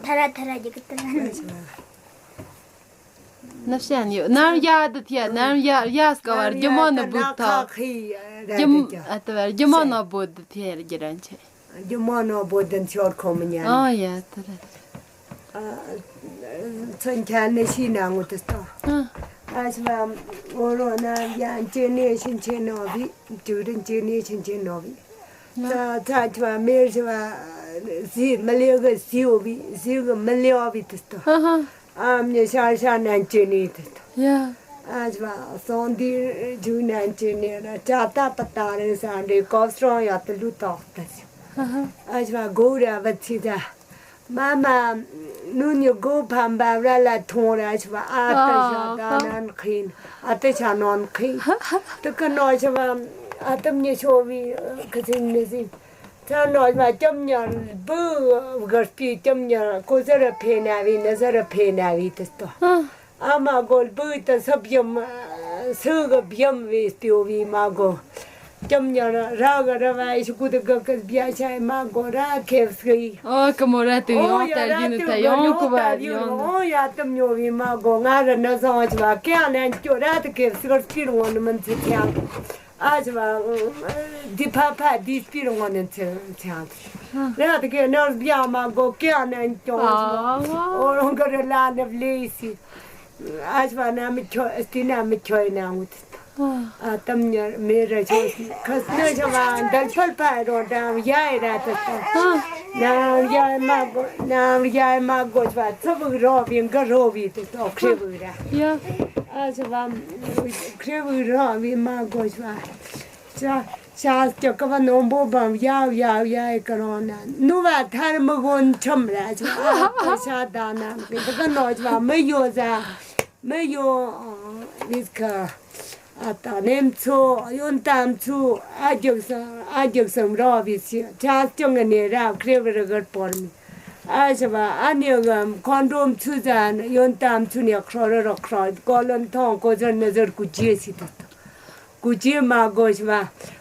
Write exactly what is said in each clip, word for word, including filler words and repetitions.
ཐ་ར་ཐ་ར་རྒྱུག་གི་ཏི་ར་ནི། ནབ་ཤན་ཡོད་ནམ་ཡ་དི་ཐི་ཡ་ནམ་ཡ་ཡ་སྐ་བར་རྒྱུ་མོ་ནི་བུད་ཐོག་རྒྱུ་ཨ་ཏི་བར་རྒྱུ་མོ་ནི་བུད་དི་ཐི་ཡ་རྒྱུ་རན་ཆེ། རྒྱུ་མོ་ནི་བུད་དི་ཤོར་ཁོ་མི་ཉན། ཨ་ཡ་ཏི་ར། ཚུན་ཆད་ནི་ཤི་ན་ངུ་དི་སྟོ། ཨ་ཤི་བ་འོ་རོ་ན་ཡང་ཅི་ནི་ཤིན་ཆེ་ནོ་བི་དུ་རིན་ཅི་ནི་ཤིན་ཆེ་ནོ་བི། ཚ་ཚ་ཆི་བ་མེར་ཤི་བ་ཟི་མི་ལེ་གི་ཟི་འོ་བི་ཟི་གི་མི་ལེ་འོ་བི་དི་སྟོ། ཨ་མྱི་ཤར་ཤར་ན་ཅི་ནི་དི་སྟོ། ཡ། ཨ་ཤི་བ་སོང་དི་ཇུ་ན་ཅི་ནི་ར་ཅ་ཏ་པ་ཏ་རེ་ས་འདྲེ་ཀོབ་སྲོང་ཡ་དི་ལུ་ཏོག་ཏི་ཤི། ཨ་ཤི་བ་གོ་ར་བ་ཚི་ད། མ་མ། ནུ་ནི་སྒོ་ཕམ་པ་ར་ལ་ཐོང་ར་ཤི་བ་ཨ་ཏི་ཤ་ད་ནན་ཁིན། ཨ་ཏི་ཤ་ནན་ཁིན། ཏི་ཀི་ནོ་ཤི་བ་ཨ་ཏམ་ཉི་ཤོ་བི་ཁི་སིན་ནི་སིན། ཚ་ནོ་ཤི་བ་ཅམ་ཉ་བུ་གར་སྤི་ཅམ་ཉ་ཀོ་ཟ་ར་ཕེ་ན་བི་ན་ཟ་ར་ཕེ་ན་བི་ཏི་སྟོ། ཨ་མ་གོ་བུ་ཏི་སབ་ཡམ་སུ་གི་བི་ཡམ་བི་སྟི་བི་མ་གོ། ཅམ་ཉ་ར་ར་ག་ར་བ་ཨི་ཤི་ཀུ་ཏི་ག་ག་བི་ཡ་ཤ་ཨི་མ་གོ་ར་ཁེབ་སི་གི། ཨོ་ཀི་མོ་ར་ཏི་ཡོང་ཏར་གི་ནི་ཏ་ཡོང་ཀུ་བ་ཡོང་། ཨོ་ཡ་ཏམ་ཉོ་བི་མ་གོ་ང་ར་ན་སང་ཨ་ཅི་བ་ཀེ་ཨ་ནན་ཀྱོ་ར་ཏི་ཁེབ་སི་གར་སྤི་རུ་ངོ་ནི་མན་ཚི་ཁྱང་། ཨ་ཅི་བ་འདི་ཕ་ཕ་འདི་སྤི་རུ་ངོ་ནི་ཚི་ཁྱང་། ར་ཏི་ཁེ་ནར་བི་ཡ་མ་གོ་ཀེ་ཨ་ནན་ཀྱོ་ཨ་ཅི་བ། ཨོ་རོང་ག་ར་ལ་ནི་བི་ལེ་སི། ཨ་ཅི་བ་ན་མི་ཁྱོ་སྟི་ན་མི་ཁྱོ་ཡི་ན་ངུ་ཏི། ཨ་ཏམ་ཉར་མེ་ར་ཆོ་སི་ཁ་སྣ་ཆ་བ་འདལ་ཕལ་པ་རོ་འདམ་ཡ་ཡི་ར་ཏི་ཏོ། ནམ་ཡ་ཡི་མ་གོ་ནམ་ཡ་ཡི་མ་གོ་ཅི་བ་ཚ་བུག་རོ་བི་འག་རོ་བི་ཏི་ཏོ་ཁྲེ་བུག་ར། ཡ། ཨ་ཅི་བ་ཁྲེ་བུག་རོ་བི་མ་གོ་ཅི་བ། ཅ། ཤ་སྐྱ་ཀ་བ་ནོམ་པོ་བམ་ཡ་ཡ་ཡ་ཡ་ཀ་རོ་ན་ནུ་བ་ཐར་མི་གོན་ཁྲམ་ར་ཅི་བ་ཨ་ཤ་ད་ན་གི་ཏི་ཀ་ནོ་ཅི་བ་མི་ཡོ་ཟ། མི་ཡོ། ཨ་ནི་ཁ། ཨ་ད་ནེམ་ཚོ་ཡོན་ཏམ་ཚོ་ཨ་རྒྱག་སམ་ཨ་རྒྱག་སམ་རོ་བི་སི་ཅ་ཅང་ནི་ར་ཁྲེ་བི་རི་གར་པོར་མི། ཨ་ཤ་བ་ཨ་ནི་གམ་ཁོན་ཏོམ་ཚོ་ཟ་ཡོན་ཏམ་ཚོ་ནི་ཁྲོ་རི་རོ་ཁྲོ་ཀོ་ལོན་ཐོང་ཀོ་ཟར་ནི་ཟར་ཀུ་ཅི་སི་ཏ་ཏོ། ཀུ་ཅི་མ་གོ་ཤ་བ་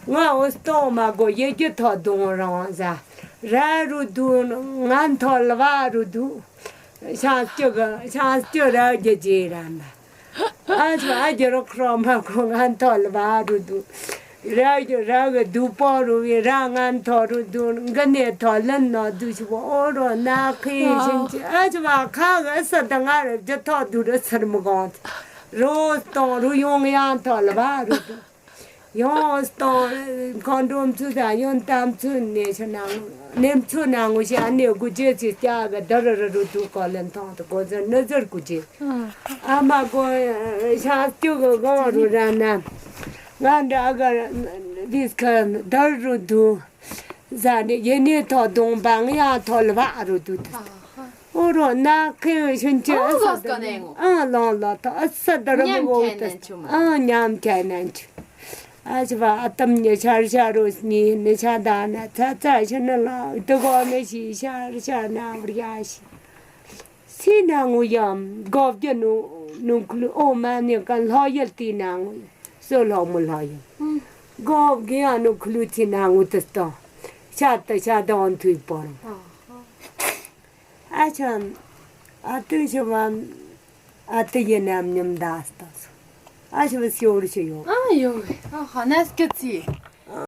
ང་འོ་སྟོང་མ་གོ་ཡེ་རྒྱུ་ཐོ་དུང་རང་ཟ་ར་རུ་དུ་ང་ཐོ་ལ་བ་རུ་དུ། ཤང་སྐྱོ་གི་ཤང་སྐྱོ་ར་རྒྱུ་ཅི་ར་མ། ཨ་ཅོ་ཨ་རྒྱུ་རོགས་ཁྲོ་མ་ཁོ་ང་ཐོ་ལ་བ་རུ་དུ། ར་རྒྱུ་ར་གི་དུ་པོ་རུ་བི་ར་ང་ཐོ་རུ་དུ་གི་ནེ་ཐོ་ལན་ནོ་དུ་ཤི་བོ་ཨོ་རོ་ན་ཁི་ཤིན་ཅི་ཨ་ཅོ་བ་ཁ་གི་ས་ད་ང་ར་རྒྱུ་ཐོ་དུ་རུ་ཚར་མི་གོང་། རོ་སྟོང་རུ་ཡོང་ཡང་ཐོ་ལ་བ་རུ་དུ། ཡང་སྟོང་ཁོང་ཁྲོམ་ཚུ་དང་ཡོན་ཏམ་ཚུ་ནས་ཆ་ནང་ནེམ་ཚུ་ནང་ངོ་ཤ་ནས་དགུ་བརྒྱད་ཚི་སྐྱ་ག་དར་རུ་རུ་དུ་ཀོ་ལན་ཐོང་དུ་གོ་ཟ་ནི་ཟར་དགུ་བརྒྱད། ཨ་མ་གོ་ཤ་སྐྱུ་གི་གང་རུ་ར་ན། ང་འདྲ་ག་རིས་ཁ་དར་རུ་དུ། ཟ་ནི་ཡེ་ནི་ཐོ་དུང་བང་ཡང་ཐོ་ལ་བ་རུ་དུ་དུ། ཨོ་རོ་ན་ཁེ་ཤུན་ཅི་ཨ་ས་ད་ཨ་ལོང་ལོ་ཐོ་ཨ་ས་ད་རུ་མི་འོ་ཏ་ཨ་ཉམ་ཁེ་ནན་ཆུ། ཨ་ཅི་བ་ཨ་ཏམ་ཉི་ཤར་ཤར་རོ་སྙི་ནི་ཤ་ད་ན་ཚ་ཚ་ཤི་ན་ལ་དུ་གོ་ནི་ཤི་ཤར་ཤར་ན་བར་ཡ་ཤི། སི་ན་ངུ་ཡམ་གོ་བརྒྱ་ནུ་ནུ་ཁུ་ལུ་ཨོ་མ་ནི་ཀ་ལྷོ་ཡལ་ཏི་ན་ངུ་སོ་ལྷོ་མུ་ལྷོ་ཡམ་གོ་བརྒྱ་ཡ་ནུ་ཁུ་ལུ་ཏི་ན་ངུ་ཏི་སྟོ་ཤ་ཏི་ཤ་ཏི་ཨོན་ཐུའི་པོ་རང་། ཨ་ཅང་། ཨ་ཏི་ཞི་བ། ཨ་ཏི་ཡི་ནམ་ཉམ་ད་སྟ་སོ། ཨ་ཞི་བ་སི་འོར་ཞི་ཡོ། ཨ་ཡོ། ཨ་ཧ་ན་སྐྱོ་ཚི།